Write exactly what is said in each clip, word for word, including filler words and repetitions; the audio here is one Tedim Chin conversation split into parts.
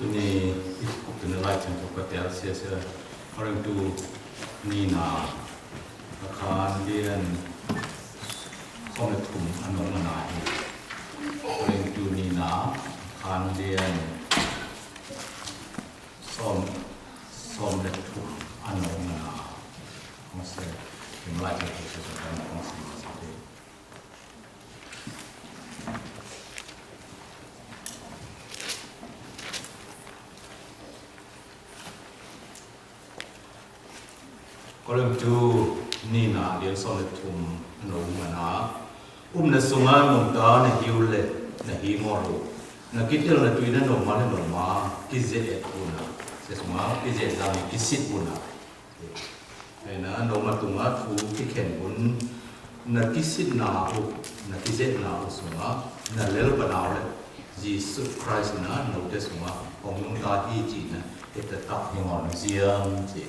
Tuni i kup tuni Lai Siangtho ka tel sia sia. Korintu nihna a khan lian sawm le thum a nung a na hi. Korintu nihna a khan lian sawm, sawm le thum a nung a na. Kong sia, tuni Lai Siangtho sia sia kong sia sia. Korintu nihna lian sawm le thum a nung a na. Upna sungah nungta na hi uh leh na hi mawk uh. Na kitelna tui na noma le noma kizeh un a. Sia sungah kizeh zang kisit un a. Ena, noma tungah thu kikhen un, na kisitna uh, na kizehna uh sungah na lel panau le Jesuh Khrist in a note sungah hong nungta hi cihna hita tak hi ngawn ziam ci.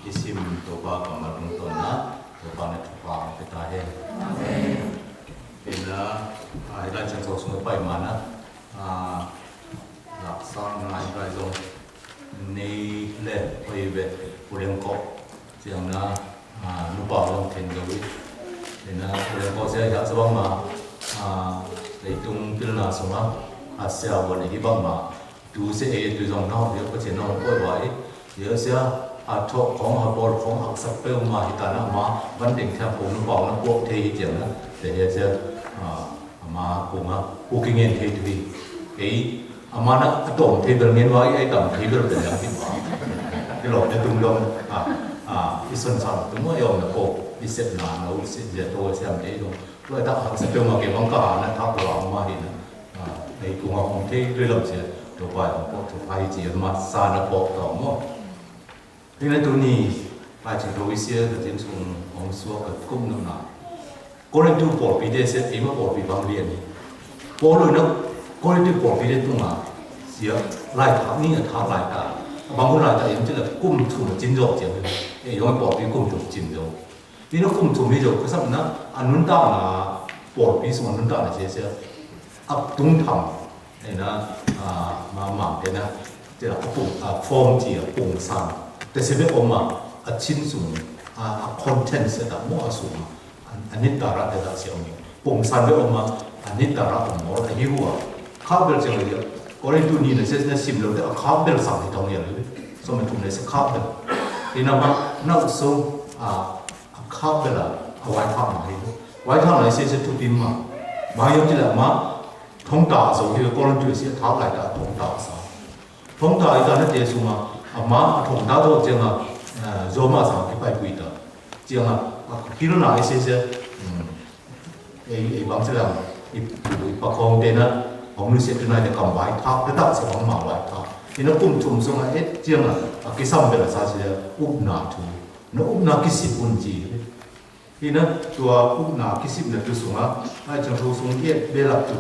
I sim Topa kammal tungtawn na Topa na thupha hong pia ta hen. Amen. Ena, a, i Lai Siangtho sungah pai mana, a, laksa ngai ngai zong nei le hoi ve, Pu Lian Kok ciang na, a, nupa zong then zo i. Ena, Pu Lian Kok sia hiah sa bang ma, a, leitung pilna sungah a sia wan hi bang ma, tu sia e tu zong na hok hiah Pasian na hong kuai vai. Hiah sia a thok khong a bawl khong haksa peuhmah hi ta na ma, van teng thiang khong nupa na kuak thei hi ciang na. Te hiah sia, a, ama kong a, kong kingen thei tu hi. Ei, ama na a tawm thei bel ngen vai, ei tam thei bel bel yang hi ma. Hi lo, te tung dong, a, a, i son sa tung ma yom na ko, i sep na, no, i sep zia to, siam thei dong. Tua i tak haksa peuhmah kei bang ka ha na thak lo ama hi na. A, ei kong a hong thei lui lam sia, Topa i hong pawh thupha hi ci, ama sa na pawh tawm maw. Hih na tuni, Lai Siangtho i sia ka cin sung hong suak ka kum nopna. Korintu pawlpite sia, eima pawlpi bang lian hi. Paul in a Korintu pawlpite tungah sia, lai thak ni a thak lai ta. A bang hun lai ta in cila kum thum a cin zawh ciang hi. Ei zong pawlpi kum thum cin zawh. Hih na kum thum hi zawh ka sapna a nuntakna pawlpi sung a nuntakna sia sia. A tungtham Ena, a, ma, mangte na, te la, a pung, a, form ci a, pungsan. Te se ve om a, a cin sung, a, a content se ta, mo a sung, a, a nit ta ra te ta se om i. Pungsan ve om a, a nit ta ra om mo, a hi hua. Khak bel se om i, Korintu ni na se na sim lo te, a khak bel sang hi tong ya lo. So me tum le se khak bel. Ena ma, na u so, a, a khak bel a, a wai khak ma hi. Wai khak ma hi se se tu pim ma. Ma yong ti la ma, Thongta a zo hi, Korintu sia thak lai ta thongta a sa. Thongta i ta na te sungah, ama a thongta zo ciangah, eh, Roma sang kipai pui ta. Ciangah, a pilna i sia sia, um, ei, ei bang sia lam, i, i pakong te na, hong nu sia tu nai te kam vai thak, te tak sia bang ma vai thak. I na kum thum sungah et ciangah, a kisam bel a sa sia, upna thu. Na upna kisip un ci. Hih na tua upna kisipna tu sungah, Lai Siangtho sung i et belap tu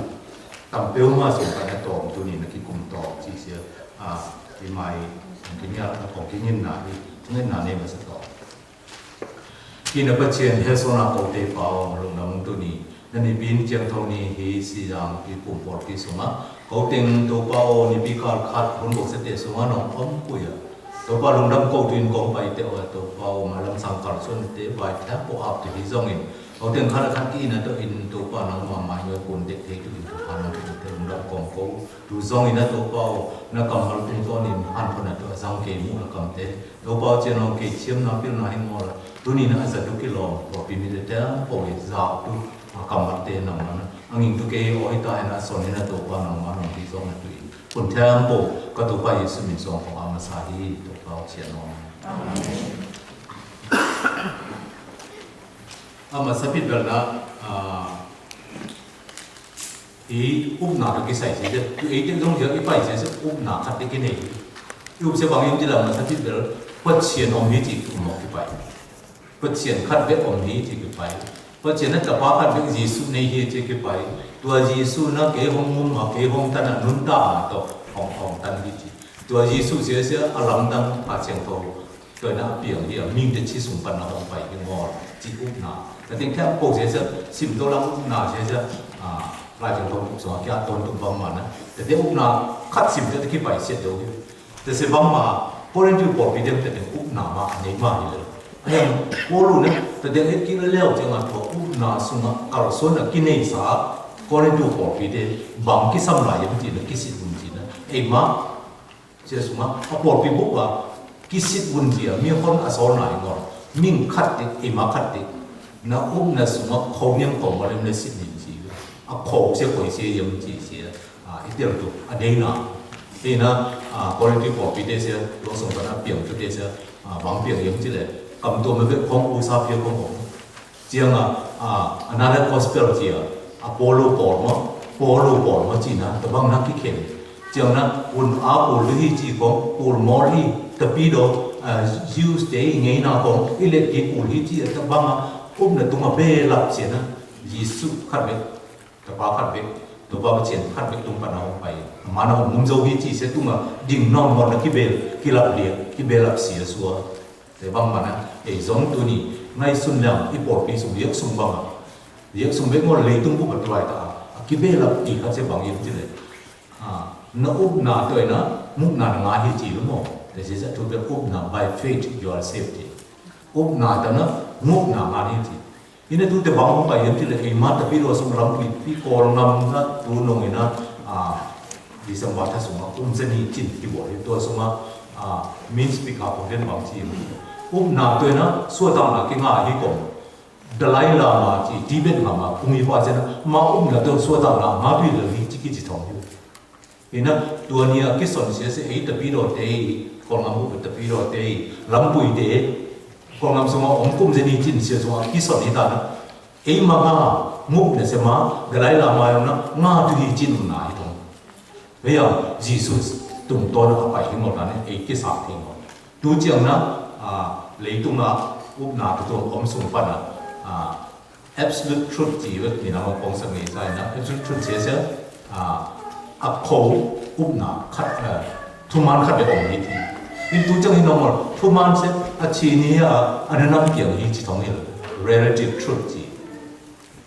tam peuhmah sung pan a tawm tuni na kikum tawm ci sia, a, i mai, kong kingial, kong kinginna hi, kinginna nei masa tawm. Hih na Pathian hehsawhna kote pa aw, lungdam tuni, na nipi in ciangtho ni hi sizang i pum pawlpi sungah, ko teng Topa aw, nipi kal khat hun bawk sate sungah nong om kul a. Topa lungdam ko tu in kong pai te aw, Topa aw, mailam sang kalsuan te vai thiam pawh ap te hi zongin, ko teng khat a khat ki in a to in Topa nangmah mai ngai kun dek thei tu in Topa nong tu te lungdam kong ko. Tu zongin a Topa aw, na kammal tungtawn in han khon a to a zang kei mu na kam te. Topa aw, cian aw kei thiamna pilna hi ngawl a. Tuni na a za tu kilawm, pawlpi mite te pawh i zak tu a kammal te nangmah na. A nging tu kei aw hi ta hi na son hi na Topa nangmah nong hi zong na tu in. Kun thiam pawh ka Topa Jesuh min suang kong a masa hi, Topa aw cian aw. Amen. A masa bit bel na, a, i upna ka kisai si de, tu ei te zong zia i pai si se upna khat te kinei. I up se bang i um ti la masa bit bel, Pathian om hi ci tu mawk kipai. Pathian khat bek om hi ci kipai. Pathian na tapa khat bek Jesuh nei hi ci kipai. Tua Jesuh na kei hong um a, kei hong tan a, nunta a tawh hong, hong tan hi ci. Tua Jesuh sia sia a lamdang a ciang tho. Tua na a piang hi a, mingte ci sung pan na hong pai hi ngawl ci upna. Ka ting thiam ko sia sia, sim to lam upna sia sia, a, Lai Siangtho tuk sung a kia ton tuk bang man a. Ka te upna, Khat sim te kipai siat deuh hi. Te se bangma Korintu pawlpi deuh te ding upna ma a nei ma hi le. Ahem, Paulu ne te ding et kik le leu cianga tua upna sunga kalsuan a kinei sa Korintu pawlpi te bang kisam lai yam tina kisit un tina. Ei ma sia sunga a pawlpi bup a kisit un tia mi hon a sawl nai ngol. Ming khat te, ei ma khat te. Na upna sunga khau niam khau ma lem le sit nin ci. A khau sia koi sia yam ci sia. A, i tel tu a deina. Deina, a, quality copy te sia, lo song kana piang tu te sia, a, bang piang yam ci le. Kam tu me ve khong u sa pia khong khong. Cianga, a, another gospel cia, a Paulu pawl ma, Paulu pawl ma cina, ta bang na ki khen. Ciang na, un a kul hi ci khong, kul mol hi, tapi do, a, Jews te i ngei na khong, i let ki kul hi ci, ta bang a, upna tunga be lap cia na, Jesu khat ve. Tapa khat bek, Tapa Pasian khat bek tung pan a hong pai. Amah na hong um zo hi ci sia tunga ding nawn mawh na kibel, kilap liak, kibel ap sia sua. Te bang mana, ei zong tuni, ngaihsun liang, i pawlpi sung, liak sung bang a. Liak sung bek maw leitung bup a tuai ta a. A kibel ap ti khat sia bang yam ci le. A, na upna tuai na, mukna na nga hi ci lu maw. Te sia sia tu bek upna, by faith you are saved hi. Upna ta na, mukna nga hi ci. Ina tu te bang hong pai hiam cih leh, eima tapi lo sung lampi pi Kawlngam na tu nung ina, a, December tha sungah kum zani cin kibuai hi tua sungah, a, main speaker kong den bang ci hi. Upna tu ina suatakna kinga hi kong. Dalai Lama ci Tibet ngam a kung hi pa cina ma upna tu suatakna nga tui lel hi ci kici thong hi. Ina, tua ni a kison sia sia ei tapi dawte i, Kawlngam bup tapi dawte i, lampuite, Kawlngam sunga om kum zeni cin sia sunga kison hi ta na. Ei ma nga, muk na sia ma, Dalai Lama yong na, nga tu hi cin na hi tong. Hei a, Jesus, tung ton a pai hi ngol na ne, ei kisa hi ngol. Tu ciang na, a, leitung a, upna tu tu om sung pan a, a, Absolute truth ci vet ni na ma pong sa ngei sa ina. Absolute truth sia sia, a, a kho upna khat, a, thuman khat bek om hi ti. In tu ciang in normal thuman sia a ci ni a, a na nam piang hi ci thong hi. Relative truth ci.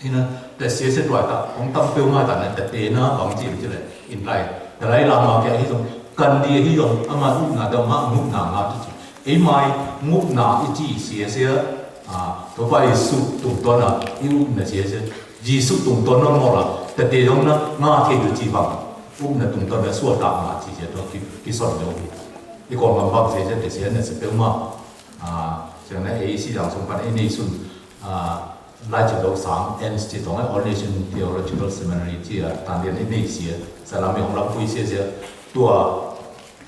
Ina, ta sia sia tuai ta, hong tam peu ma ta na, ta te na bang ci ci le. In lai, ta lai la ma kia hi zong, kan di hi zong, ama upna da ma, upna ma ci ci. Ei mai, upna i ci sia sia, a, Topa Jesu tungtawn a i upna sia sia. Jesu tungtawn nawn maw la, tate dong na nga thei tu ci bang. Upna tungtawn a sual tak ma ci sia tua ki, ki son dong hi. I kawm bang bang sia sia, te sia na sia peuhmah. A, sia na ei si dang sung pan ei nei sun. A, lai ci dong sang, en ci dong a, All Nation Theological Seminary ci a, tan dian ei nei sia. Salam i hong lam pui sia sia. Tua,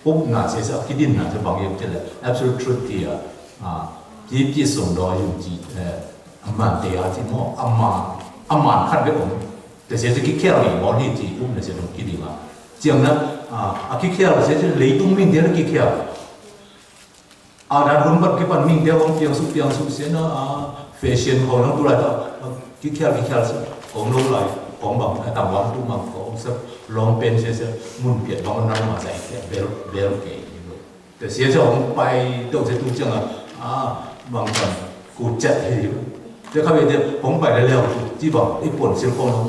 upna sia sia, kidinna sia bang yem ci le, absolute truth ci a, a, ki, ki sung daw yum ci, eh, a man te a ci maw, a man, a man khat bek om. Te sia sia kikhial ni maw ni ci, upna sia dong kiding a. Ciang na, a, a kikhial sia sia leitung ming te na kikhial. A dan hun bat kipan ming te hong piang suk, piang suk sia na, a, fashion khong nang tu lai ta, a, kikhial, kikhial sia, khong lo lai, khong bang, a, tang wang tu mang, khong sia, long pen sia sia, mun piat bang nang ma zai ke, bel, bel ke. Te sia sia hong pai, dong sia tu ciang a, a, bang kan, ku chat hi. Te kha ve te hong pai le leu, ci bang, i pon sil khong lo.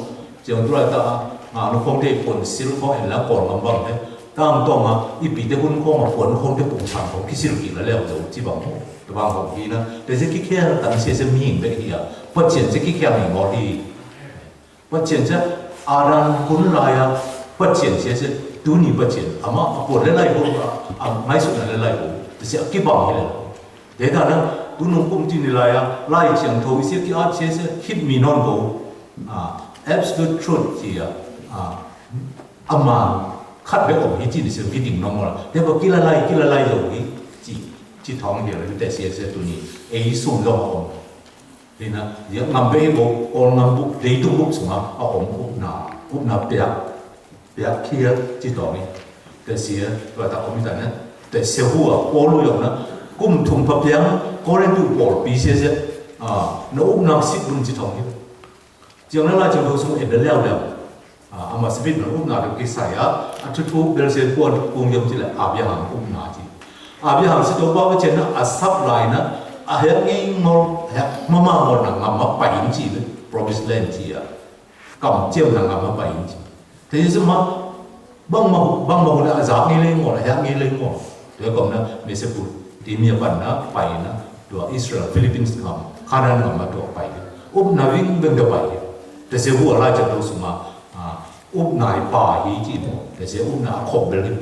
Ciang tu lai ta, a, nu khong te i pon sil khong en la pon bang bang te. Tang tong a, i pi te hun khong a pon khong te pung sang khong kisil ki la leu zo, ci bang. Te bang khong hi na. Te sia kikhial, tang sia sia ming be hi a. Pathian sia kikhial ni maw hi. Pathian sia, a dan hun lai a, Pathian sia sia, tu ni Pathian. Ama, a pon le lai ho, a, a ngaihsutna le lai ho. Te sia kibang hi le. Te dan a, tu nung kum ti ni lai a, lai ciang tho, i sia ki at sia sia, hit mi non ho. A, absolute truth ci a, a, a man khat bek om hi ci ni sia ki ding nong la. Te ba kila lai, kila lai lo hi ci, ci thong hi lo te sia sia tu ni. Ei sung lo om. Hi na, ya ngam bek hi bo, ol ngam buk, leitung buk sunga, a om upna, upna piak, piak khial ci thong hi. Te sia, tua ta om hi ta na, te sia hua, Paulu yong na, kum thum pha piang, Korintu pawlpi sia sia, a, na upna sit bun ci thong hi. Ciang na lai ciang lo sung en da liau liau. A, ama sipit na upna deuh kisai a, a thuthu bel sia kuan kung yam ci le Abraham upna ci. Abraham si Topa Pathian na a sap lai na, a hek ngei ngol, hek mama ngol na ngam ma pai in ci le, promised land ci a. Kam ciam na ngam ma pai in ci. Te ci ma, Bangmah, bangmah hun a zak ngei lei ngawl, a hiak ngei lei ngawl. Tua kom na Mesopotamia pan na pai na, tua Israel, Philippines ngam, Canaan ngam a tua pai. Upna vingveng tua pai. Tesia hua Lai Siangtho sungah, ah, upna i pa hi ci maw. Tesia upna a khop bel hi.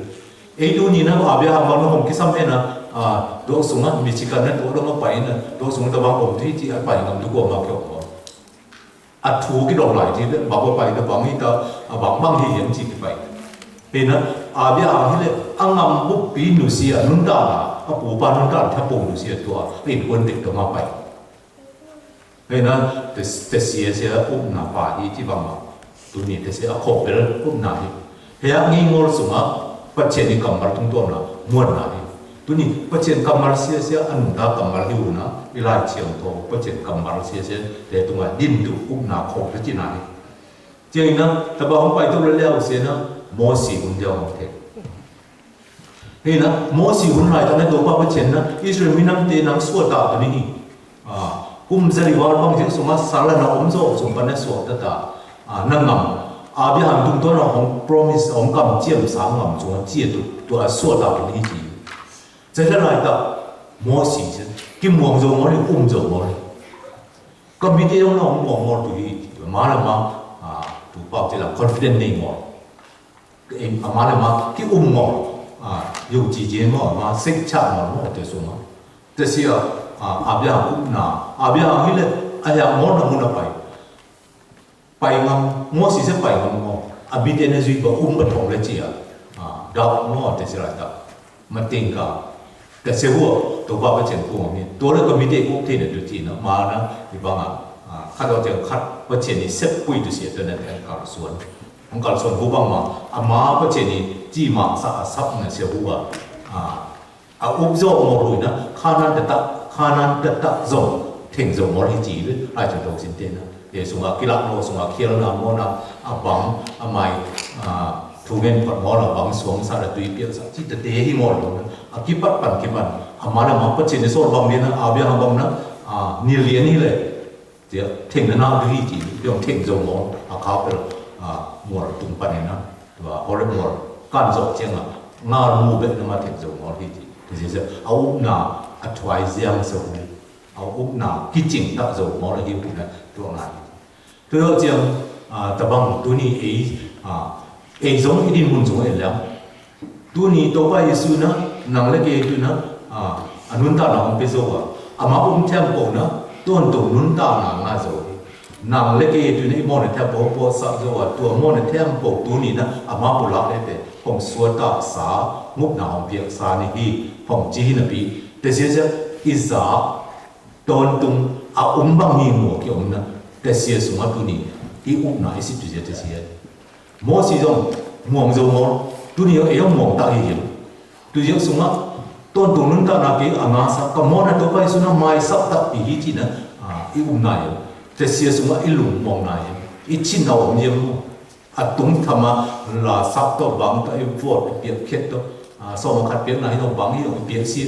Ei tuni na Abraham bang na hong kisam hi na, ah, tua sungah Michigan na tua dong a pai na, tua sungah tabang om thu hi ci a pai ngam tu kua ma kia om. A thu kidong lai ci, bang bang pai, bang bang hi ta, a bang bang hi hiam ci kipai. Hi na, a bia a hi le, a ngam buppi nusia, nuntakna, a pupa nuntakna, thapo nusia tua, a innkuan tek tua ma pai. Hi na, te, tesia sia upna pa hi ci bang ma. Tuni tesia a khop bel upna hi. Hei a ngei ngawl sungah Pathian i kammal tungtawna muanna hi. Tuni Pathian kammal siasia a nungta kammal hi una, i Lai Siangtho Pathian kammal siasia le tungah din tu upna khawk ka cina hi. Ciangina taba hong pai tuk le liau siana Mosi hun liau hong thei. Hina Mosi hun lai tana Topa Pathian na Israel minamte nang suata tuni hi. Ah, kum zali val bang ziak sungah sala na om zo sung pan na suak ta ta, ah, na ngam. Abraham tung tua na hong promise, hong kam ciam sa ngam sungah cia tu, tua suak ta tu ni ci. Zali lai ta, Mosi cia, kim muang zo ngol, um zo ngol. Ka mite hong na hong muang ngol tu hi, ma la ma, ah, tu pau ci la confident nei ngol. Ama le ma ki um maw, a, yu ci ci maw, ama sek cha maw, maw te sung a. Te sia, a, Abraham upna, Abraham hi le, a ya maw na mun a pai. Pai ngam, maw si se pai ngam maw. A bi te na zui ba um ba thong le ci a. A, dau maw te sia la ta. Ma ting ka. Te sia hua, to ba ba chen ku ngam hi. To le ka mi te ku te na tu ci na, ma na, i ba nga. A, khat o te khat, ba chen ni sep pui tu sia tu na te ka suan. Hong kalsuan hu bangmah, ama Pathian i cimah sa a sapna sia hu a, a, a up zawh mawh hu ina, Khanan taktak, Khanan taktak zong theng zo mawh hi ci ve, ai cu tawh sin tena. Te sungah kilak lo sungah khialna mawhna a bang, a mai, a, thu ngen phot mawh la bang suang sa la tui piak sa ci tate hi mawh lo. A kipat pan kipan, ama le ama Pathian i sawl bang lian a, a biang a bang na, a, nilian hi le. Tia, theng na na hi ci, tia theng zo maw, a kha pel, a, mual tung pan hi na, tua, Horeb mual, kan zo ciang a, ngal mu bek na ma theng zo maw hi ci. Tia, tia, a upna, a thuai ziang zo ni, a upna, kicing tak zo maw la hi upna, tua ngai. Tua ciang, a, tabang, tuni ei, a, ei zong i din mun zong ei liang. Tuni Topa Jesu na, nang le kei tu na, a, a nuntakna hong pia zo a. Ama um thiam ko na, tuan tung nuntakna nga zo hi. Nang le kei tu na i mawhna thiam ko hong puaksak zo a. Tua mawhna thiam ko tuni na, ama pulak le te, hong suatak sa, ngupna hong piak sa ni hi, hong ci hi na pi. Te sia sia, i za, tawntung, a um bang hi maw ki om na, te sia sungah tuni, i upna i sit tu sia te sia. Mosi zong muang zo maw, tuni ei zong muang tak hi hiam. Tuziak sungah tawntung nuntakna kei a ngasa ka mawhna Topa Jesu na maisak takpi hi cihna, a, i umna hiam. Tesia sungah i lungmuangna hiam, i chinna om hiam maw. A tungthama la sak tawh bang tawh i vuat piak khiat tawh, a, sawm a khat piakna hi tawh bang hi tawh i piak si.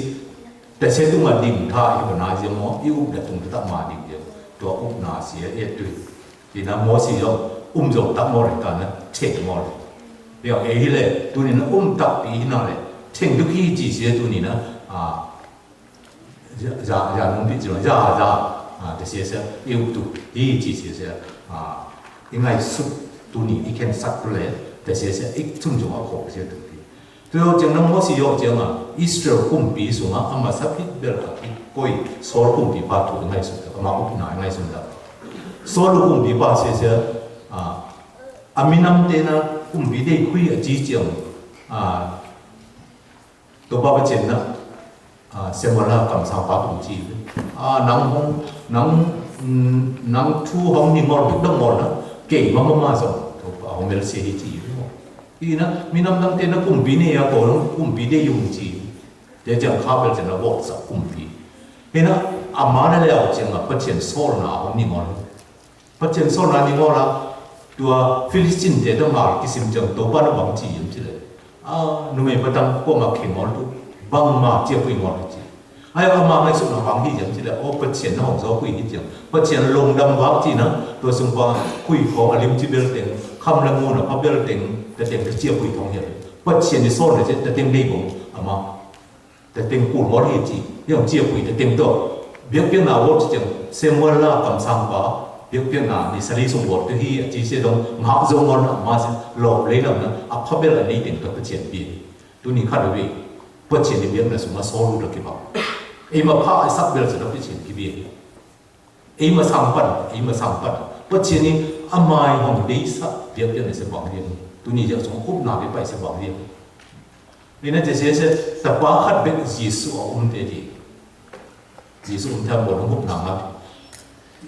Tesia tungah ding tha i hona hiam maw, i upna tung taktak ma ding hiam. Tua upna sia e tui. Ina Mosi zong um zo tak maw le, ka na theng maw le. Biang ei hi le, tuni na um takpi hi na le, theng tuk hi ci sia tuni na, a, za, za, za nung pi ci lo, za, za, a, te sia sia, i um tuk hi ci sia sia, a, i ngaihsut tuni i khensak le, te sia sia, i chun zong a khawk sia tuk hi. Tua ciang na Mosi zong ciang a, Israel kumpi sungah a masa khit bel a kikoi Saul kumpipa thu i ngaihsun tak, ama upna i ngaihsun tak. Saul kumpipa sia sia, a, a minamte na kumpi dei khui a ci ciang, a, Topa Pathian na, a, Samuel a kamsangpa tung ci. A, nang hong, nang, mm, nang thu hong ni ngol, dong ngol na, kei ma ma ma zong, Topa hong mel sia hi ci. Hi na, minam dangte na kumpi nei a ko, kumpi dei yung ci. Te ciang kha bel ciang na vawtsak kumpi. Hi na, ama na le au ciang a Pathian sawlna a hong ni ngol. Pathian sawlna ni ngol a, tua Philistine te tawh ngal kisim ciang Topa na bang ci hiam ci le. A, numei patang kuamah khe ngol tu, bangmah ciapui ngol ci. Ai, ama ngaihsutna bang hi hiam ci le, aw, Pathian na hong zawpui hi ciang. Pathian lungdam vak cihna, tua sung pa khui khawng a lim ci bel teng, Kham le ngun a phabel teng, tua teng tua ciapui thong hi a. Pathian i sawl le ciang tua teng dei bang a ma. Tua teng kul ngol hi ci. Hiang ciapui tua teng tawh. Biakpiakna bawl ci ciang Samuel la kamsangpa. Biakpiakna ni sali sung bawl tua hi a ci sia dong ngak zo ngol na ma sia lo lei lam na a phabel a nei teng tua Pathian pi. Tuni khat a ve. Pathian i biakna sung a sawl lut a kibang. Eima pha a sak bel sa tua Pathian kibia hi. Eima sang pan, eima sang pan. Pathian in a mai hong deihsak biakpiakna sia bang lian. Tuni ziak sung upna bia pai sia bang lian. Ni na te sia sia, tapa khat bek Jesu a um te di. Jesu um te a bawl hong upna nga.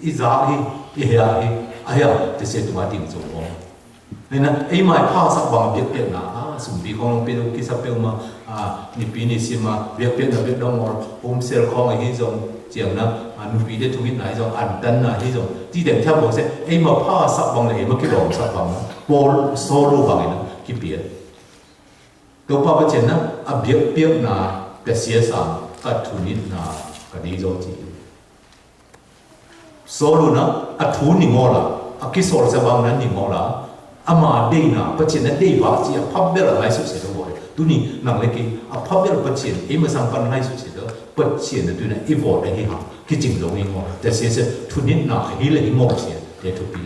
I za hi, i hia hi, a hia, te sia tunga ding zo hong. Hei na, eima i pha sak bang a biakpiakna, a, sumpi khong long pia deuh kisa peuhmah, a, nipi ni sim a, biakpiakna biak dong or, home cell khong ahi zong, ciang na, a, nupi te thungitna ahi zong, antanna ahi zong, ti deng thiam bang se, eima pha sak bang le, eima kilawm sak bang na, Paul, Saul bang in a, kipia. Topa Pathian na, a biakpiakna, ka sia sang, ka thunitna, ka dei zo ci. Saul in a thu ning awl a, a kisawl sia bang na ning awl a, ama deihna, Pathian a deih bang ci a phabel a ngaihsut sia dong bawl. Tuni nang le kei a phabel Pathian, eima sang pan ngaihsut sia dong, Pathian a tuni i bawl a hi hang, kicing lo ning awl. Te sia sia, thunitna hi le hi ngawl sia, te thupi.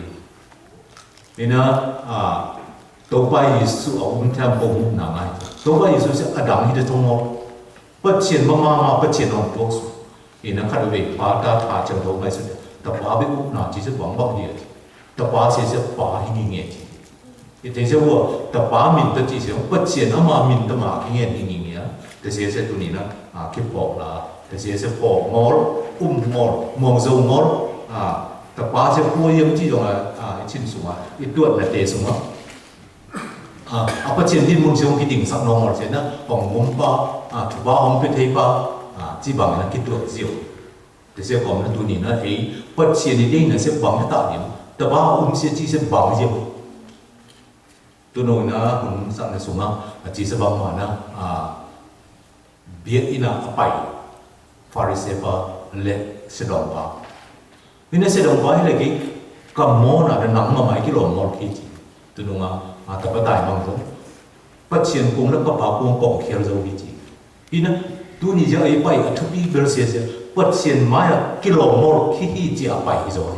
Ni na, a, Topa Jesu a um thiam ko mu na ngai. Topa Jesu sia a dang hi te thong awl. Pathian mama ma Pathian hong tuak su. Ina khat ve pa ta tha chang lo mai su. Tapa be upna ci se bang bang hi a. Tapa se se pa hi ngi nge ci. I te se wa tapa min ta ci se Pathian ama min ta ma hi nge hi ngi nge a. Te se se tuni na a ki pok la. Te se se pok ngol, um ngol, mong zo ngol. A tapa se pu yam ci dong a, a i chin sung a, i tuat na te sung a. A, a Pathian din mun siang kiding sak nong or sian na, hong ngum pa, a, thupa hong pe thei pa, a, ci bang na kituak ziau. Te sia kom na tuni na ei, Pathian i dei na sia bang na ta lim, tapa um sia ci sia bang ziau. Tunu na hong sak na sung a, a ci sia bang ma na, a, biak ina a pai Pharisee pa le sedawng pa. Ina sedawng pa hi le kei ka mawna da nang mamai kilawm mawl khi ci. Tununga a tapa tai mang zo. Pathian kung le ka pa kung kong khial zo hi ci. Ina tuni zia ei pai a thupi bel sia sia. Pathian mai a kilawm mawl khi hi ci a pai hi zo.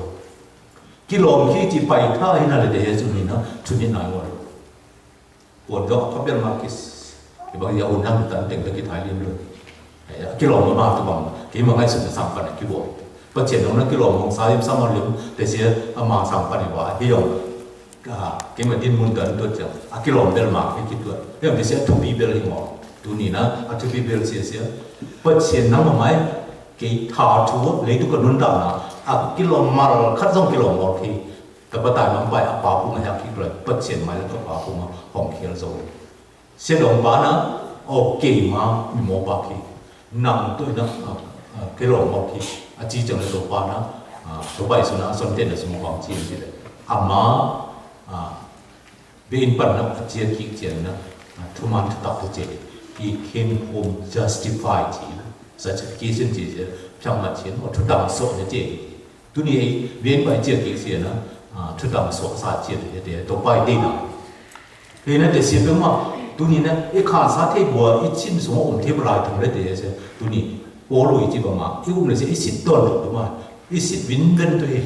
Kilawm khi ci pai tha hina le de he su ni na, thu ni na ngol. Kuan zong a phabel ma kis. Kibang ya un nang tan teng ta kithai lim lo. Ai, a kilawm ma ma tu bang. Kei ma ngai sun na sang pan a kibuak. Pathian nong na kilawm hong sa lim sa ma lim. Te sia a ma sang pan i wa. Hi yong. Ka, kei ma din mun tan tuat ciang. A kilawm bel ma kei kituat. Hi yong te sia thupi bel hi maw. Tuni na a thupi bel sia sia. Pathian nang ma mai. Kei tha thu leitu ka nun ta na. A kilawm mal khat zong kilawm mawl kei. Tapa tai mang pai a pa kung a hiak kik lai, Pathian mai le ka pa kung a hong khial zo. Sia dong pa na, aw keima mi maw pa khi, nang tu na, a, a, kei lo maw khi, a ci ciang le to pa na, a, to pai su na, a son te na su maw bang ci ci le. Ama, a, be in pan na, a cia kik cian na, a, thuman thutak tu ci, he came home justified ci, justification ci ci, piang ma ci, aw thutang so na ci. Tuni ei, veng pai ciat kik sia na, a, thutang suak sa ciat hi te, to pai te na. Hei na te sia pe ma, tuni na, i khan sa thei bua, i chin sung om thei bua lai thong le te sia, tuni, Paul i ci ba ma, i um le sia, i sit ton lo ma, i sit vin ven tu hi.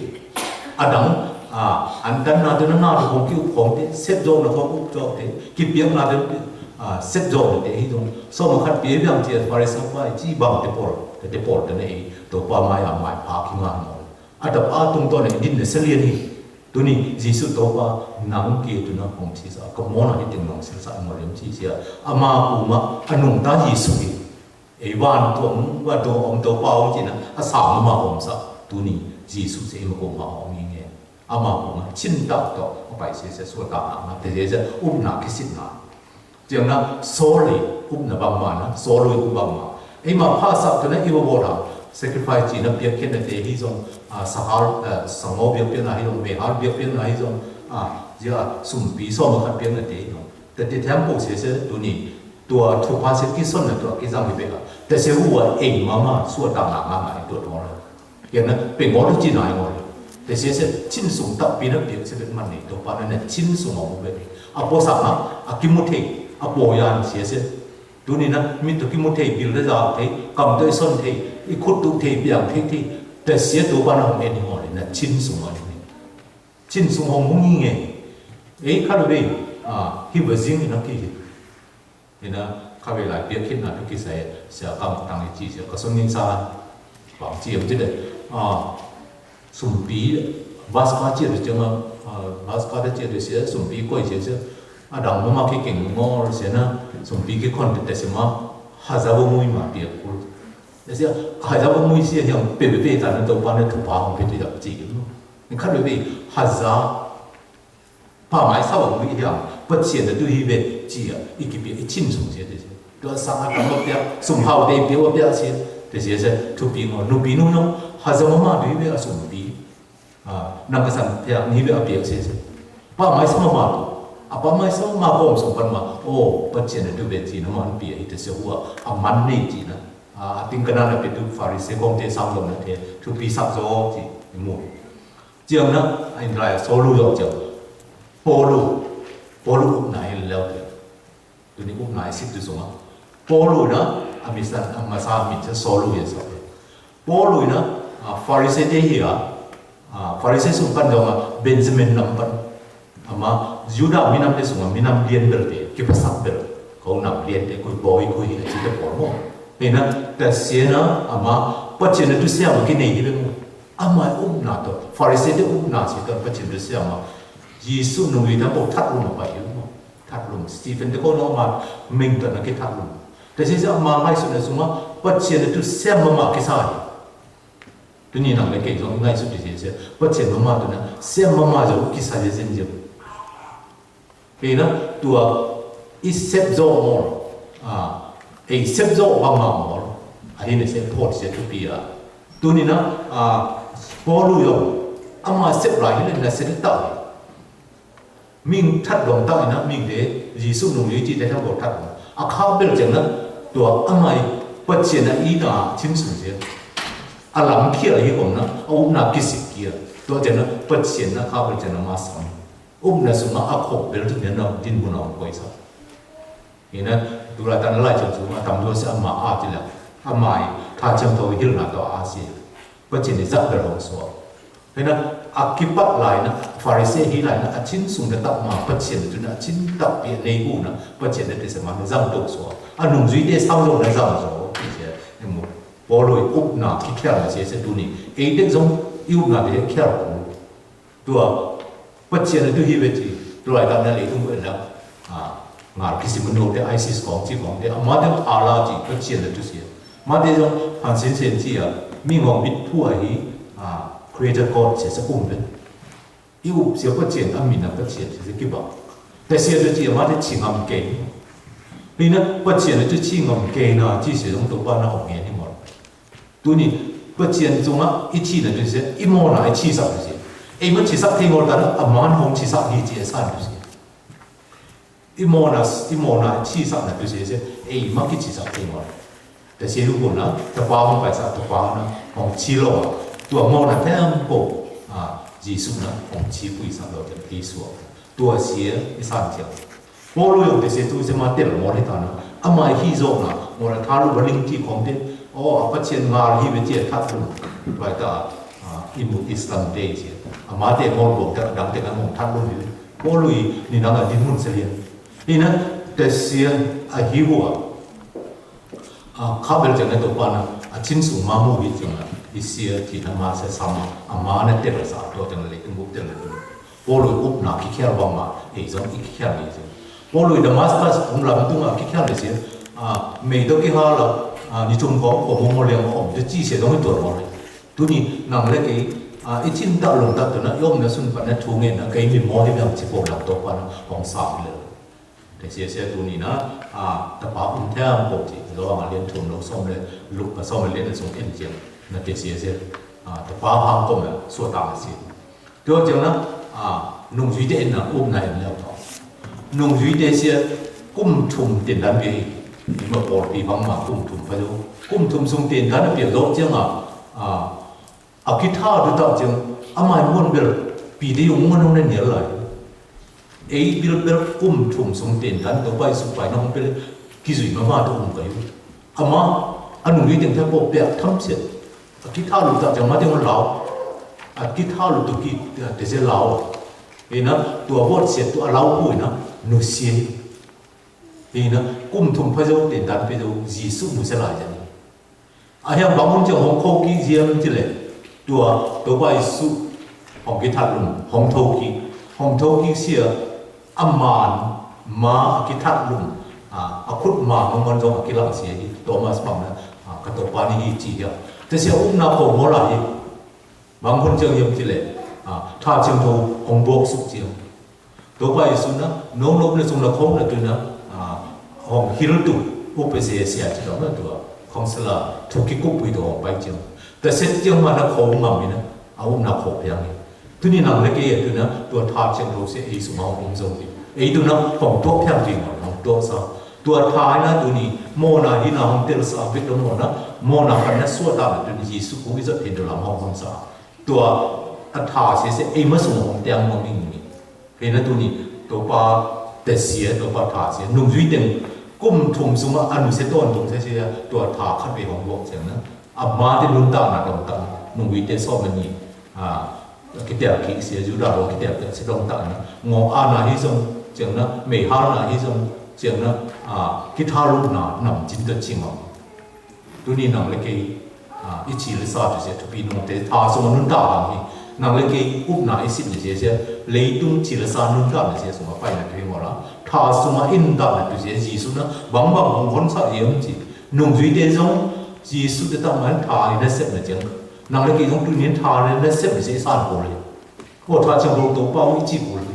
A dang, a, an tan na tu na na tu kong ki up kong te, sep zong na kong up zong te, ki piak na te, a, sep zong te hi zong. So ma khat pia biang ciat, Pharisee pa, i ci bang te Paul, te Paul te na ei, to pa mai a mai pa ki ngan mo. A tapa tungtawn a i din na sia lian hi. Tuni Jesuh Topa nang kei tuna hong thisa ka mawna hi teng nong silsa ngol liam ci sia. Ama kuma a nungta Jesuh hi. Ei van tuam, van tuam om Topa om cina a sang ama omsa. Tuni Jesuh sia ima kuma om hi nge. Ama kuma cin tak tawh a pai sia sia sual tak na te sia sia upna kisitna. Ciang na, Saul i upna bangma na, Saul i up bangma. Eima phasak tu na i va bawl hang, sacrifice ci na piakkhiatna te hi zong, a, sahal, a, sango biakpiakna hi zong, mehal biakpiakna hi zong, a, zia sumpi sawm a khat piakna te hi zong. Tate thiam ko sia sia tuni, tua thupha sia kisonna tua kizang hi bek a. Tate sia ua ei mama suatakna ngana hi tua tuang la. Kian na, pengol ci nai ngol. Te siasia, chin sung takpi na piak sia bek man nei, Topa na na chin sung a mu bek. A puasak na, a kimu thei, a puayan siasia. Tuni na, mit tawh kimu thei, bil le zak thei, kam tawh i son thei, i khut tuk thei, piang thei thei. Te sia Topa na hong en hi maw le, na chin sung a ni. Chin sung hong mu ngi nge. Ei khat vei, a, hi va zing ina ki hi. Ina, kha vei lai piak khitna tu kisai, sia kam tang i ci sia, ka son ngei sa, bang ci am ci de. A, sumpi, bas ka ci de ciang a, a, bas ka de ci de sia, sumpi koi sia sia. A dang mama ki keng ngol sia na, sumpi ki kon te te sia ma, haza bo mui ma piak kul. Te sia, haza bo mui sia hiang pe pe pe ta na Topa na Topa hong pe tu yak ci ki no. Ni khat vei, haza, pa mai sa bo mui hiang, Pasian na tu hi ve, ci a, i ki pia, i chin sung sia te sia. Tua sang a kam bo pia, sum hau te pia bo pia sia, te sia sia, thupi ngo, nupi nu no, haza mama tu hi ve a sumpi. A, nang ka san pia, ni ve a pia sia sia. Pa mai sa mama tu, a pa mai sa mama kawm sung pan ma, o, Pasian na tu ve ci na man pia, i te sia hua, a man nei ci na. A, a ting ka na na pe tu Pharisee kong te sang lo na te, thupi sak zo ci, i mu. Ciang na, a in lai a solu zo ciang. Polu, Polu upna in leo te. Tuni upna i sip tu sung a. Polu na, a misan, a masa mi sia solu ya sa. Polu na, a, Pharisee te hi a, a, Pharisee sung pan dong a, Benjamin nam pan. Ama, Judah minam te sung a, minam lian bel te, kipasak bel. Ko nam lian te, kui boi, kui hi a ci te pol mo. Hei na, te sia na, ama, Pasian na tu sia ma ki nei hi bel mo. Ama upna to, Pharisee te upna sia to, Pasian tu sia ma. Jesu nung li tam po that upna pa hi mo. Thatlum, Stephen te ko no ma meng tawh na kithatlum. Te sia sia ma ngaihsutna sungah Pasian a tu siam mahmah kisa hi. Tuni nang le kei zong ngaihsut hi sia sia. Pasian mahmah tu na siam mahmah zo kisa sia sia sia. Kei na tua i sep zo maw. A, ei sep zo mahmah maw. A hi na sia phot sia thupi a. Tuni na, a, Paul u zong ama sep lai hi le na sia ta hi. Ming that dong tak ina ming te Jesu nung li ti te thang ko that dong. A kha bel ceng na tua amai Pasian a i na chin sun sia. A lam khial hi kong na a upna kisik kia. Tua ceng na Pasian na kha bel ceng na ma sam. Upna sung a khop bel tu nia na din mun a ong koi sa. Ina, tu lai tan lai chan sung a tam dua sia ama a ti la. Amai tha chem tho hil na tua a si. Pasian i zak bel hong suak. Hena, a kipat lai na, Pharisee hi lai na, a chin sung na tak ma, Pasian tu na, a chin tak pi a nei hu na, Pasian na te se ma na zang tok suak. A nung zui te sang zong na zang zo, ti sia, e mu. Paul i upna ki khial na sia sia tu ni. Ei te zong i upna te khial ku. Tua, Pasian a tu hi ve ci, tu lai tak na leitung ve na, a, ngal kisim a no te, ISIS kong ci kong te, a ma te Allah ci, Pasian a tu sia. Ma te zong han sin sen ci a, mi ngong bit phu a hi, a, creator God sia sa kum ve. I up sia Pasian a min a Pasian sia sa kiba. Te sia tu ci a ma te ci ngam kei. Hi na Pasian a tu ci ngam kei na ci sia zong tu pa na ong ngen hi mawk. Tuni, Pasian sungah i thihna tu sia, i mawhna i thisak tu sia. Ei mah thisak thei ngawl ta na, a man hong thisak hi ci a san tu sia. I mawhna, i mawhna i thisakna tu sia sia, ei mah ki thisak thei ngawl. Ta sia lu pun na, ta pa hong paisa, ta pa na, hong thi lo a. Tua mawhna thei ang ko, a, Jesu na, hong thi pui sa lo, ta ei suak. Tua sia i san thiak. Paul u zong te sia tu sia ma tel mawl hi ta na. Ama hi zawkna, mawl a thalu va ling ti khawng te. Aw, a Pasian ngal hi ve tia that lum. Vai ta, a, i mu Islam te sia. Ama te mawl bawk ta dang te kan mong that lum hi ve. Paul u i ni nang a din mun sa lian. Hi na, te sia a hi hua. A, kha bel ciang na Topa na, a chin sung ma mu hi ciang na, i sia ti na ma sia sa ma, a ma na tel sa, tua ciang na leitung bup tel na tu. Paul u upna kikhial bang ma, ei zong i kikhial ni zong. Paul u Damascus kum lam tung a kikhial ni sia, a, mei to kihal a, a, ni tum kong, kong mo mo liang om, te ci sia zong i tuan mo le. Tuni, nang le kei, a, i chin tak lung tak tu na, i omna sun pan na thu ngen na, kei mi mo hi biang ci po dang Topa na, hong sa hi le. Te sia sia tu ni na, a, tapa um thiam ko ci, Johan a lian thum lo sawm le, Luka sawm le lian a sung en ciang, na te sia sia, a, tapa hang ko na, sua ta ma si. Tua ciang na, a, nungzuite en na, upna en leu tawh. Nungzuite sia, kum thum tin dan pi, ni ma pawl pi bang ma kum thum pa zo. Kum thum sung tin dan pi zo ciang a, a, A kitha tu tak ciang, Amah in muan bel pite zong muan hong na nial lai. Ei bilbel kum thum sung tentan Topa Jesu paina hong pia leh kizui mahmah tawh um ka hi uh. Amah a nungzui teng thapaw piak thamsiat. A kithalut tak ciang mah teng hong lau. A kithalut tuk kik tese lau. Hi na, tua buatsiat tua a lau hu hi na, nusia hi. Hi na, kum thum pha zo, tentan pia zo, Jesu nusia lai ciang hi. A hiang bang hun ciang hong kho kik hiam cih leh, tua Topa Jesu hong kithat lum, hong tho kik, hong tho kik sia, a man ma a kithat lum, a, a khut ma mangon zong a kilang sia hi, Thomas bang na, a, ka Topa ni hi ci hiam. Tua sia upna pho maw lai hi. Bang hun ciang hiam cih leh, a, Tha Siangtho hong buak suk ciang. Topa Jesu na, no nop na sung na khong na tu na, a, hong hil tu, upa sia sia ci lo na tua, counselor, thu kikup pui tu hong pai ciang. Tua set ciang mah na khong ngam hi na, a upna khong piang hi. Tuni nang le kei a tu na, tua Tha Siangtho sia ei sung a hong um zo hi. Ei tu na, hong tuak piang hi na, hong tuak sa. Tua Tha hi na tuni, mawhna hi na hong tel sa, bit lo mawhna, mawhna kan na suat ta na tuni, Jesu kung i zat hi tu lam hong hong sa. Tua a Tha sia sia, ei ma sung hong piang mawh ming ming. Hi na tuni, Topa tet sia, Topa Tha sia. Nungzui teng kum thum sungah a nusia tawntung sia sia, tua Tha khat vei hong buak ciang na. A mate nuntakna dong tang, nungzuite sawm a ni, a, kitial kik sia, Judah lo kitial kik sia dong tang na. Ngawng ana hi zong ciang na, meihalna hi zong ciang na, a, kithalutna namcin tua cing om. Tuni nang le kei, a, i ci le sa tu sia thupi nungte, Tha sungah nuntak bang hi. Nang le kei upna i sitna sia sia, leitung ci le sa nuntakna sia sungah paina tu hi maw la. Tha sungah i nuntakna tu sia, Jesu na bangbang hong honsak hiam ci. Nungzuite zong, Jesu te tak man Tha i na sepna ciang. Nang le kei zong tuni in Tha i na sepna sia i san kul hi. Aw Tha Siangtho Topa i ci kul hi.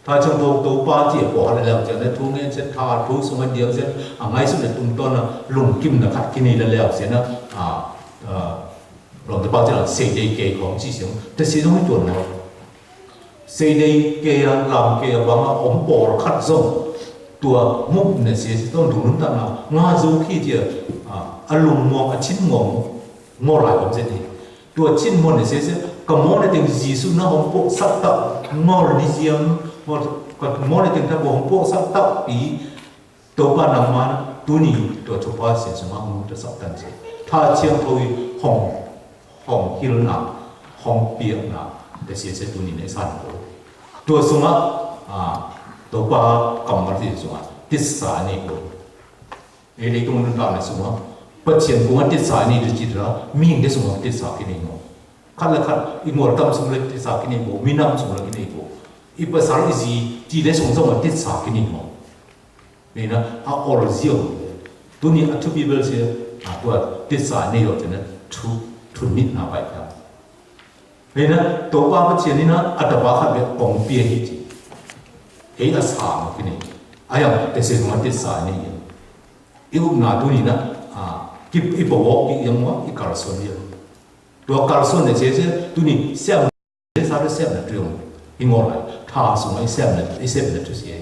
Tha Siangtho Topa ci a pawh a leleu ciang le thu ngen sia, Tha thu sungah diang sia, a ngaihsutna tungtawn a lungkimna khat kinei leleu sia na, a, a, lawmte pa ciang seidei kei khawng ci siang, tua sia zong hi tuan lo. Seidei kei a, lam kei a bang a om pawlkhat zong tua mukna sia sia tawntung nuntakna ngah zo khi ci a, a, a lungmuang, a cin muang, muang lai om sia hi. Tua cin muan na sia sia, ka muan na teng Jesu na hong pawhsak tak, ngol ni ziam, ngol, ka muan na teng Topa hong pawhsak tak pi, Topa nangma na, tuni tua thupha sia sungah hong tasak tan sia. Tha Siangtho i hong, hong hilna, hong piakna, ta sia sia tuni na i san ko. Tua sungah, a, Topa kammal sia sungah, titsa nei ko. Ei leitung nuntakna sungah Pathian kungah titsa i nei tu cih la, mihingte sungah titsa kinei maw? Khat le khat, i mualtam sung le titsa kinei maw? Minam sung le kinei maw? I pasal i zi, cih le sung zong a titsa kinei maw? Nei na, a ol ziau. Tuni a thupi bel sia, a tua titsa i nei lo cih na, thu, thu nitna pai ta. Hei na, Topa Pathian in a, a tapa khat bek hong pia hi ci. Hei a sang a kinei. A yang, te se nung a titsa nei hi. I upna tuni na, a, ki, i pawawk i yang wa, i kalsuan hi. Tua kalsuan ne se se, tuni, siam, le sa le siam na tu yong. I ngol lai, tha sung i siam na, i siam na tu sia.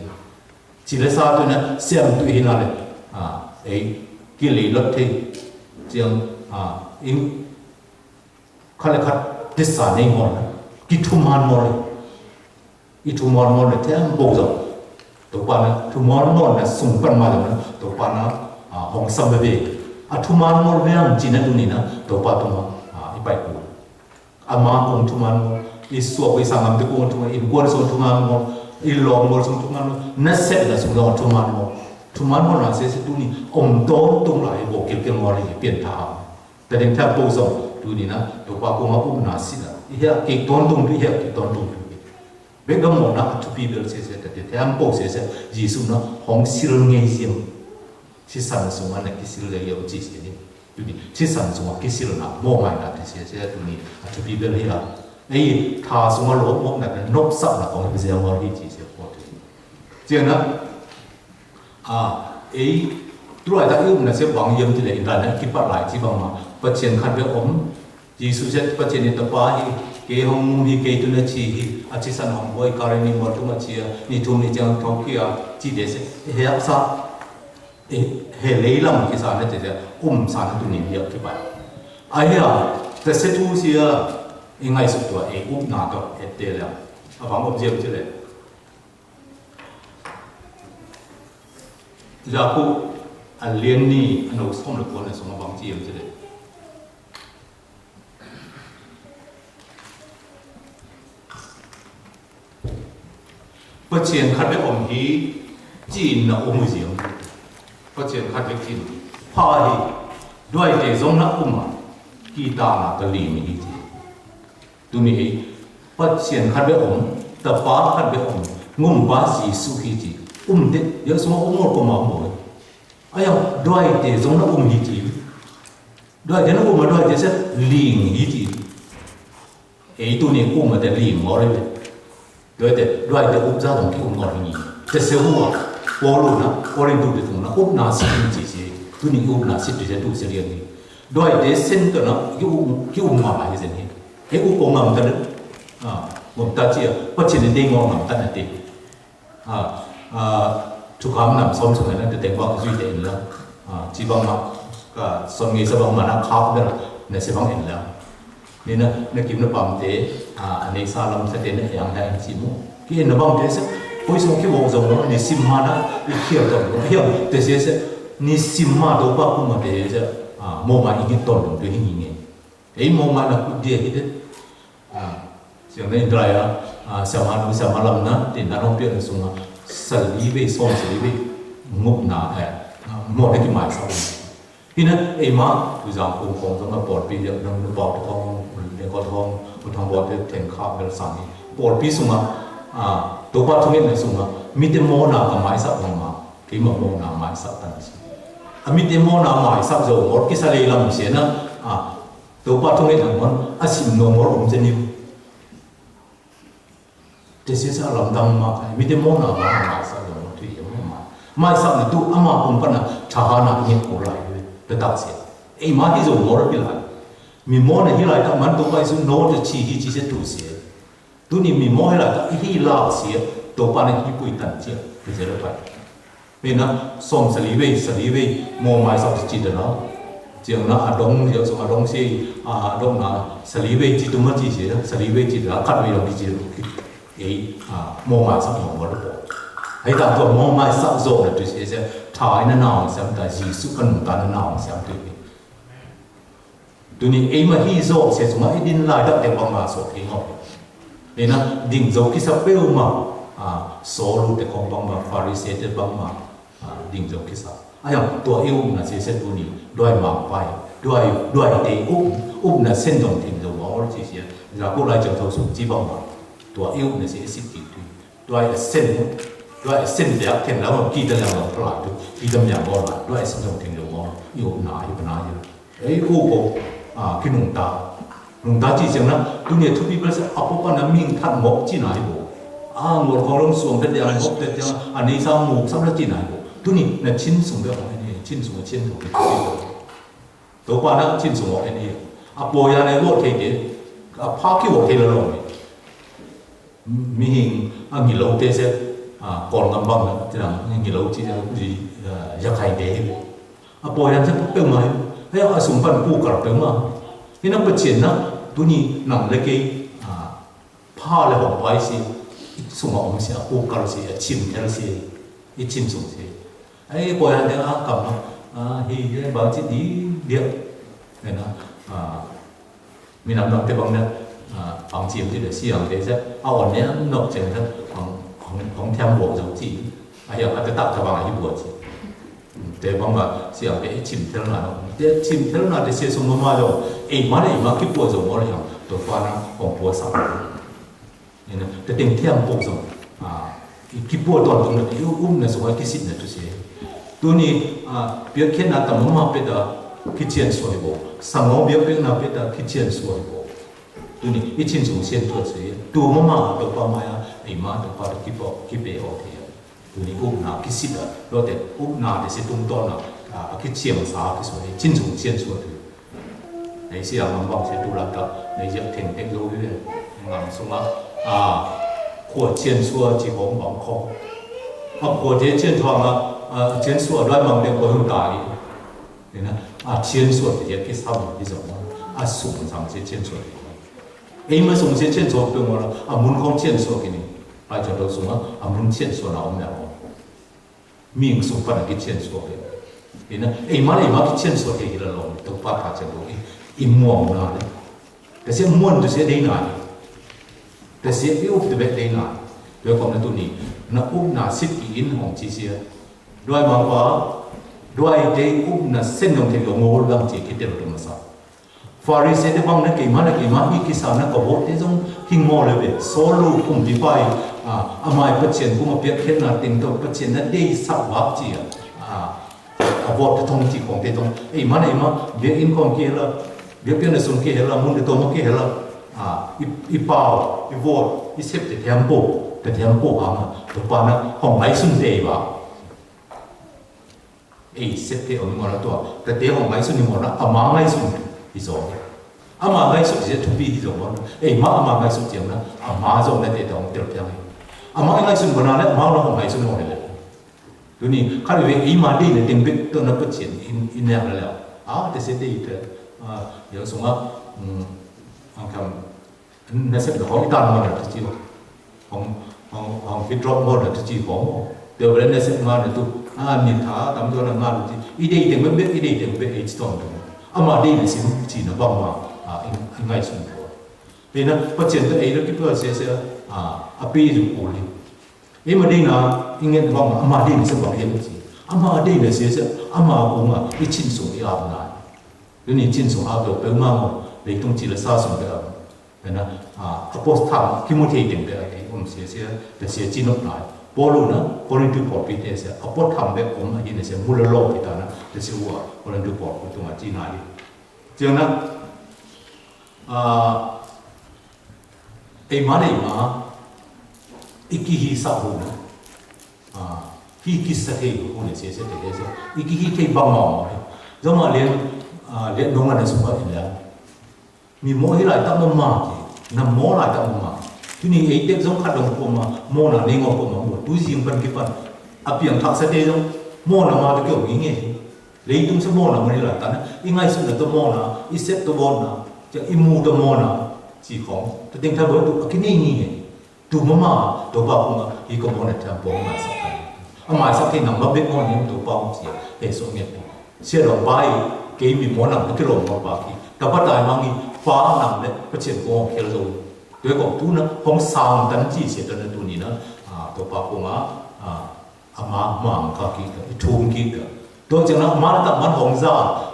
Ci le sa tu na, siam tu hi na le, a, ei, ki lei lot thei. Ciang, a, in, khat le khat titsa nei mawl, kithuman mawl. I thuman mawl le thiam bo zong. Topa na thuman mawl na sung pan ma zong na Topa na, a, hong sam veve. A thuman mawl veng ci na tuni na Topa tungah, a, i pai kul. Ama kong thuman mawl, i suak i sanggam te kong thuman, innkuan sung thuman mawl, i lawm mawl sung thuman mawl, na sep na sung zong thuman mawl. Thuman mawl na se se tuni om tawntung lai bo kilkil mawl i pian tha. Tua ding thiam po zong, tuni na, Topa kong a upna sila. I hiah kik tawntung tu, i hiah kik tawntung tu. Bek gam mawhna a thupi bel sia sia, tua ding thiam po sia sia, Jesu na hong sil ngei siam. Sisan sungah na kisil le yau ci sia ni. Tuni, sisan sungah kisil na, mawh ngai na ti sia sia, tuni, a thupi bel hi a. Ei, tha sungah lawp mawh na, nopsak na kong hi sia mawh hi ci sia po tu. Ciang na, A, ei, tulaitak i upna sia bang hiam cih leh, internet kipat lai ci bangmah, Pathian khat bek om, Jesu sia Pathian i Tapa hi, kei hong um hi, kei tun a ci hi, a ci san hong buai, Kalvari mual tung a ci a, ni thum ni ciang thawk hi a, ci de sia, he haksa, he leilam kisa na ci sia, um sa na tuni hi a kipat. A hi a, ta sia thu sia, I ngaihsut tua ei upna tawh etteh leh a bang om hiam cih leh, Jakob a lian nih a neu sawm le kua na sungah bang ci hiam cih leh, Pathian khat bek om hi ci-in na um uh ziau. Pathian khat bek ci-in pha hi, duaite zong na um a, kihtakna tawh lim hi ci. Tuni hi, Pathian khat bek om, Tapa khat bek om, Ngumpa Jesuh hi ci. Umte, ya sungah um ngol ko ma um ngol. Ahi hang duaite zong na um hi ci. Duaite na um a, duaite sia ling hi ci. Ei tuni um a te ling ngol hi ve. Duaite, duaite up zah zong ki-um ngol hi ngi. Te sia hua, Paul na, Korin tu te tung na, upna sit hi ci sia. Tuni upna sit hi sia tu sia lian hi. Duaite sen tawh na, ki-um, ki-um ngol hi sia hi. Hei up ko ngam ta na, ah, ngam ta ci a, Pathian in dei ngol ngam ta na te. Ah, ah, thukham nam sawm sung na te teng bang zui te in la. Ah, ci bang ma, ka son ngei sa bang ma na khak bel na sia bang in la. Ni na, na kim na pamte, ah, a neisa lam sa te na hiang hiang ci mu. Ki en na bang te sia, koi sung ki wok zong lo, ni sim ma na, i khial tawh lo. Hiang, te sia sia, ni sim ma to pa kum ma te sia, ah, mo ma i ngit tawh lo, te hi ngi nge. Ei mo ma na kut dia hi te. Ah, siang na in drai a, ah, siama nu, siama lam na, tin na hong piak na sung a, sali vei, sawm sali vei, ngupna, eh, ah, mo na ki mai sa. Hi na, ei ma, tu zang kung kong zong a pawlpi dia, nang nu pau tu thong, ne ko thong, ko thong bawt dia, theng khak bel sang hi. Pawlpi sung a, ah, Topa thungetna sung a, mite mawhna ka maisak ngam a, keima mawhna maisak tan si. A mite mawhna maisak zo, mawh kisa lei lam sia na, ah, Topa thungetna mawh, a sim no mawh om zen hi. Te sia sa lamdang mah, mite mawhna mah, maisak lo mah, tui hiam mah. Maisak na tu, ama kong pana, thaha na nget ko lai, te tak sia. Ei mah hi zo mawh pi lai. Mi mawhna hi lai tak man Topa Jesu no te chi hi chi sia tu sia. Tuni mi mawh hi lai tak hi lak sia, Topa na hi pui tan sia, te sia lo pai. Hei na, sawm sali vei, sali vei, maw maisak ci ci dana. Ciang na a dong, ziau sung a dong si, a dong na, sali vei ci tuma ci si, sali vei ci dana, khat vei dong ci ci dana. Ei, a, maw maisak maw maw lupo. Hei ta tua maw maisak zo na tu si si, thai na naung siam ta, Jesu ka nungta na naung siam tu hi. Tuni eima hi zawh sia sungah i din laitak te bangmah sawh thei ngawh. Eina ding zo kisa peuhmah, a, Saul te khawng bangmah, Pharisee te bangmah, a, ding zo kisa. Ahi hang tua i upna sia sia tuni duai mangpai, duai, duai te up, upna sen dong theng zo mawk ci sia. Jakob lai ciang tho sung ci bangmah tua i upna sia i sik kik tui. Duai a sen, duai a sen biak theng lo, kita liang lo phalai tu, kita liang lo la, duai a sen zong theng lo mo, i upna, i upna, i upna. Ei, u ko, a, kinungta. Nungta ci siang na, tuni a thupi bel sa, a popa na ming that ngok ci na hi bo. A, ngol khong long suang te liang, ngok te liang, a nei sa nguk sam la ci na hi bo. Tuni na chin sung bel khong en hi, chin sung a chin thong te ci bo. Topa na chin sung awk en hi. A pawi a nei lo thei te, a pha ki awk thei lo lo ni. Mihing a ngilote se, a, Kawlgam bang na, tina, ngilo ci, a, yakhai te hi. A pawi dan se peuhmah hi. Hei a sung pan pukar peuhmah. Hi na Pathian na, tuni nang le kei, a, pha le hong pai si, i sung a om si, a pukar si, a chim tel si, i chim sung si. Ei, pawi dan te a kam a, a, hi, hi, bang ci di, diak. Hei na, a, Minam dangte bang na, a, bang ci am ci le siangte sia, a on ne an nok ciang sia, hong, hong, hong thiam buak zo ci. A hiang a te tak ta bang a hi buak ci. Te bang ba siangte i chim tel na lo. Te chim tel na te sia sung ma ma lo. Ei ma le ei ma ki buak zo mo le hiang. Topa na hong buak sa. Ina, te teng thiam pok zong, a, i kipuah tawntung na, i upna sungah kisitna tu si. Tuni, a, biakpiakna tam mama pet a kician suai bo. Sango biakpiakna pet a kician suai bo. Tuni, i chin sung sian tuat si. Tu mama a Topa mai a, ei ma Topa tu kipo, kipe aw thei a. Tuni upna kisit a, lote upna te si tungtawn a, a, a kiciangsa a kisuai, cin sung ciansua tu. Nei si a ngang bang si tu lam ta, nei ziak thengtheng zo hi ve. Ngang sung a, a, khua ciansua ci hong bang khong. A khua te ciansua nga, a, ciansua dai mang te khua hong ta hi. Ina, a ciansua te ziak kisam hi zong a, a sung sang si ciansua te khong. Eima sungsia ciansuak peuhmah lo, a mun khawng ciansuak in, Lai Siangtho sungah a mun ciansuakna om le om. Mihing sung pan a kiciansuak hi. Ina, eima le eima kiciansuak hi hi la lawm, Topa tha ciang lo i, i muangna le. Ka sia muan tu sia deina hi. Ka sia i up tu bek deina hi. Tua kawm na tuni, na upna sik ki in hong ci sia. Duai mangpa, duai dei upna sen dong thei lo ngol lang ci kitel tu masa. Pharisee te bang na keima na keima hi kisa na ka vote te zong hing maw le ve. Saul lo kumpipa hi, a, a mai Pathian kum a piakkhiatna teng tawh Pathian na deisak vak ci a, a, a vote te thong ci khong te thong. Eima na eima, biakinn khong kihel a, biakpiakna sung kihel a, mun te tawm a kihel a, a, i, i pau, i vote, i sep te thiam po, te thiam po hang a, Topa na hong ngaihsun te i vak. Ei, sep te om i mawh na tua, ka te hong ngaihsun i mawh na, ama ngaihsun hi zaw. Ama ngaihsun hi zaw thupi hi zaw mawh na. Ei, ma ama ngaihsun ciang na, ama zaw na te ta hong tel piang hi. Ama ngaihsun ko na le, ama na hong ngaihsun mawh le. Tuni, khat ve, ei ma dei na teng bek to na Pathian in, in nek na le. A, te se dei te, a, yang sunga, mm, ang kam, nasep na hong i tan mawh na tu ci. Hong, hong, hong withdraw mawh na tu ci hong. Tua bel nasep nga na tu. A, ni tha, tam tua na nga na tu ci. I dei teng bek, i dei teng bek, ei ci tong tu. Ama dei na sim ci na bang ma, a, i, i ngaihsun tua. Hei na, Pathian tua ei lo ki tua sia sia, a, a pi zu kuli. Ei ma dei na, i ngen bang ma, ama dei na sia bang ei ci. Ama dei na sia sia, ama kung a, i cin sung i ap na. Tuni cin sung ap lo peuhmah maw, leitung ci le sa sung peuh ap. Tua na, a, apos tham kimu thei teng peuh a kei om sia sia, tua sia ci nop lai. Paul na, Korintu pawlpi te sia, apos tham bek om a hi na sia, mu le lo kita na, tua sia ua, Korintu pawlpi tung a ci na hi. Ciang na, a, ei ma nei ma, i kihi sa hu na, a, hi kisa thei hu na sia sia te sia, i kihi thei bang ma ma, zong ma lian, a, lian nong a na sung a in lian. Mi maw hi laitak mahmah hi, na maw laitak mahmah. Tuni ei tek zong khat dong pawh mah, mawhna nei ngawh pawh mah, maw tu zing pan kipan. A piangthak sate zong, mawhna mah tawh kiom ngi nge hi. Leitung sa mawhna mah hi laitak na, i ngaihsutna tawh mawhna, i sep tawh mawhna, ciang i mu tawh mawhna, ci khawng. Tua teng tha buai tu, a kinei ngi nge hi. Tu mama, Topa kungah, hi ka mawhna thiam pawh maisak thei. A maisak thei nang ma bek mawh ning Topa kung sia, hei suak ngiat pawh. Sia dong pa hi, kei mi mawh nang na kilawm mawh pa ki. Tapa tai mang hi, pa nang le, Pathian kung hong khial zo. Tua kong tu na, hong sang tan ci sia tan na tu ni na, a, Topa kungah, a, a ma mang ka ki ta, i thum ki ta. Tua ciang na, a ma na tak man hong za,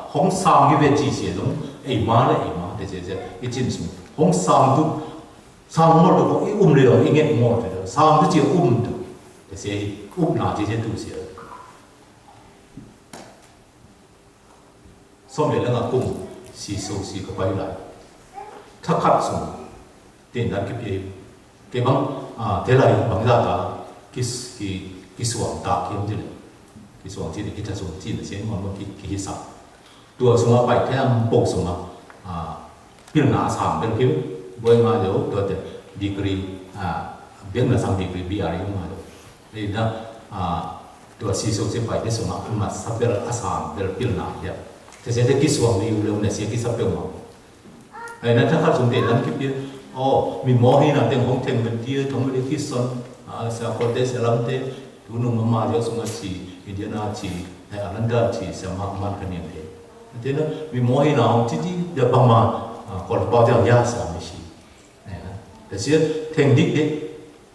hong sang ki ve ci sia zong, ei ma le ei ma, te sia sia, i cin sung. Hong sang tu, sang mawh tu ko i um le lo, i nget mawh tu, sang tu ci um tu. Te sia i um na ci sia tu sia. Sawm le langa kum, si so si ka pai lai. Thakhat sung, tin dan ki pi. Ke bang, a, te lai bang za ta, ki, ki, ki suang ta ki om ti le. Ki suang ti le, ki tha sung ti le, sia mawh mawh ki, ki hi sa. Tua sungah pai thiam pok sungah, a, pilna a sang bel hi, buai ngai lo, tua te degree, a, biakna sang degree B R i ngai lo. Ei na, a, tua si so si pai te sungah, a masa bel a sang bel pilna hi a. Te sia te kisuang ni u lo na sia kisa peuhmah. Ei na thakhat sung te lam kipia, oh, mi maw hi na teng hong theng ben tia, thong le kison, a, sia kote sia lam te, tu nung mama sia sungah si, Indiana si, ei Ananda si, sia ma man ka niam te. Te na, mi maw hi na hong titi, dia bang ma, a, kol pau dia ya sa mi si. Ei na, te sia theng dik dik,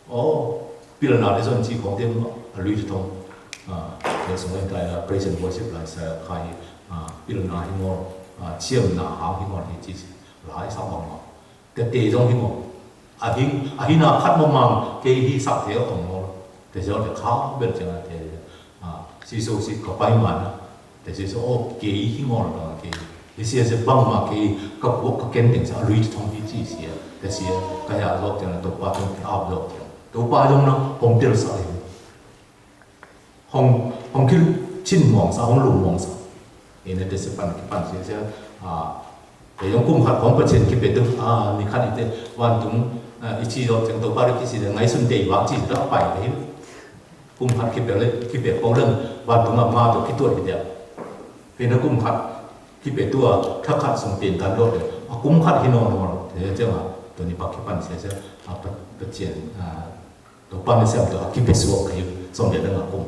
oh, pilna le zon ci khong te ma, a lui thong, a, te sung en tai la, praise and worship lai sa khai, a, pilna hi maw, a, ciamna hang hi maw, hi ci si, lai sa bang ma. Te te zong hi maw. A hi, a hi na khat maw mang, kei hi sak te ong maw. Te zong te kha bel ciang a te, a, si so si ka pai man a. Te si so, oh, kei hi maw la kei. Te si a se bang ma kei, ka kuak ka ken teng sa, a lui thong hi ci si a. Te si a, ka ya zok ciang a, Topa thong ki ap zok ciang. Topa zong na, hong tel sa hi. Hong, hong kil chin muang sa, hong lum muang sa. Ina te se pan, ki pan se se, a, te yong kum khat hong Pathian ki pe tu, a, ni khat ite, vantung, a, i chi zok ciang Topa ri ki si le, ngai sun te i vak chi zok a pai te hi. Kum khat ki pe le, ki pe ko leng, vantung a ma to ki tuat hi dia. Ina kum khat, ki pe tua, thakhat sung ten tan dok le, a kum khat hi nawn nawn, te ciang a, Tuni pa kipan sia sia, a, Pa, Pasian, a, Topa na siam tua a kipe suak ka hi, sawm le nga kum.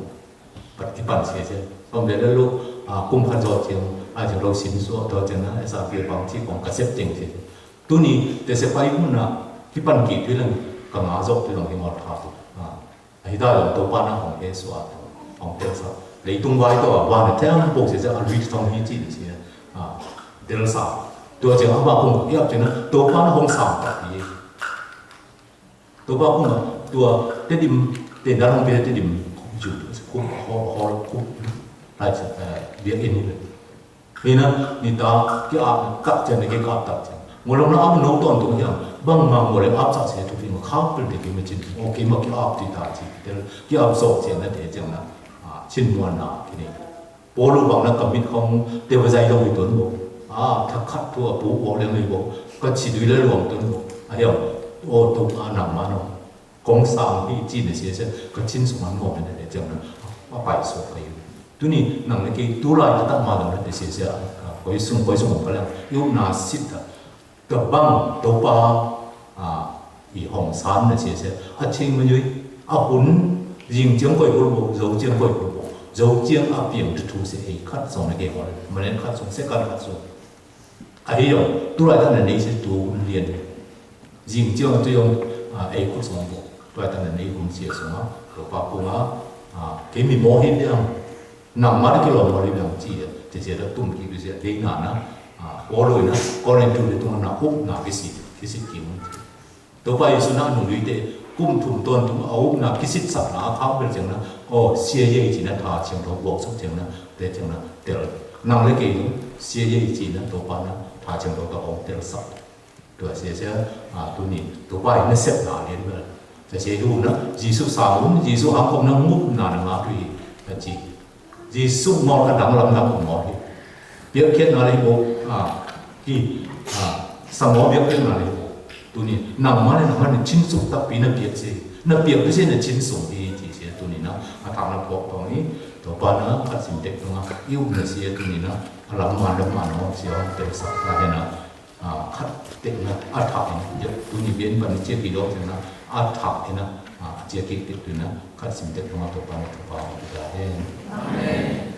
Pat kipan sia sia. Sawm le lu, a, kum khat zawh ciang, a, ciang lo sim suak tua ciang na, esa pi bang ci kong ka sep teng sia sia. Tuni, te sia pai hun na, kipan ki tui lang, ka nga zawh tui lang hi ngawt kha tu. A, a hi ta lo, Topa na hong he suak, hong tel sa. Leitung vai tua, vai na thiang pok sia sia, a lui thong hi ci sia. A, tel sa. Tua ciang a ba kong kiap ciang na, Topa na hong sang tak hi. Topa kung a, tua, Tedim, te dan hong pia Tedim, ju, kum, hall, hall, kum, lai, eh, biak in hi. Hina, ni ta, ki ap, tak ciang, ki ap tak ciang. Ngolo na ap no ton tung hiam, bang ma ngolo ap sak se tu fi ma khak pil te ki ma cin. Okay, ma ki ap ti ta ci, tel, ki ap sok ciang na te ciang na, ah, cin muan na, ki ni. Paul uh bang na ka mit khong te va zai lo i tuan bo. A, thak khat thu a pu bo leng i bo. Ka ci dui le luang tuan bo. A hiam, o, tu a nang ma no. Kong sang hi ci ne sia sia. Ka cin sung an ngawm ne ne ciang na. A pai so ka yu. Tuni nang le kei tu lai ka tak ma lo ne sia sia. Koi sung, koi sung ka leng. Yu na sit ta. Ka bang Topa, a, i hong san na sia sia. A thing ma yui, a hun, zing ciang koi kul bo, zo ciang koi kul bo. Zo ciang a piang tu tu sia ei khat song na ke hol. Ma len khat song, second khat song. A hi yong, tu lai ta na nei sia tu hun lian. Zing ciang tu yong, a, ei kul song bo. Tu lai ta na nei hun sia song a. Topa kung a, a, kei mi mo hi liang. Nang ma na kilawm mawh hi bang ci a, ci sia da tum kik sia, dei na na, a, Paul in a, Korin tu le tung na upna kisit, kisit ki mun. Topa Jesu na nung lui te, kum thum ton tung a upna kisit sak na a khang bel ciang na, o, sia ye ci na tha ciang tho, bok suk ciang na, te ciang na, tel. Nang le kei tung, sia ye ci na, Topa na, tha ciang tho ta ong tel sak. Tua sia sia, a, tuni, Topa in na sep na lian bel. Sia sia hi uh na, Jesu sang un, Jesu hang kong na ngup na na nga tu hi, a ci. Jesu ngol ka dang lam dang kong ngol hi. Piak khiat na le hi bo, a, hi, a, sang ngol piak khiat na le hi bo. Tuni, nang ma le nang ma le cin suk tak pi na piak sia. Na piak pi sia na cin suk hi, ci sia tuni na, a thang na pok tong hi. Topa na, khat sim tek tong a, i up na sia tuni na, a lam ma lam ma no, sia ong tek sak na he na. A, khat tekna a thak in, tuni bian pan ciak ki dawh tekna a thak in a, a, ciak ki tek tuna khat sim tek tuma Topa na Topa hong pia hen. Amen.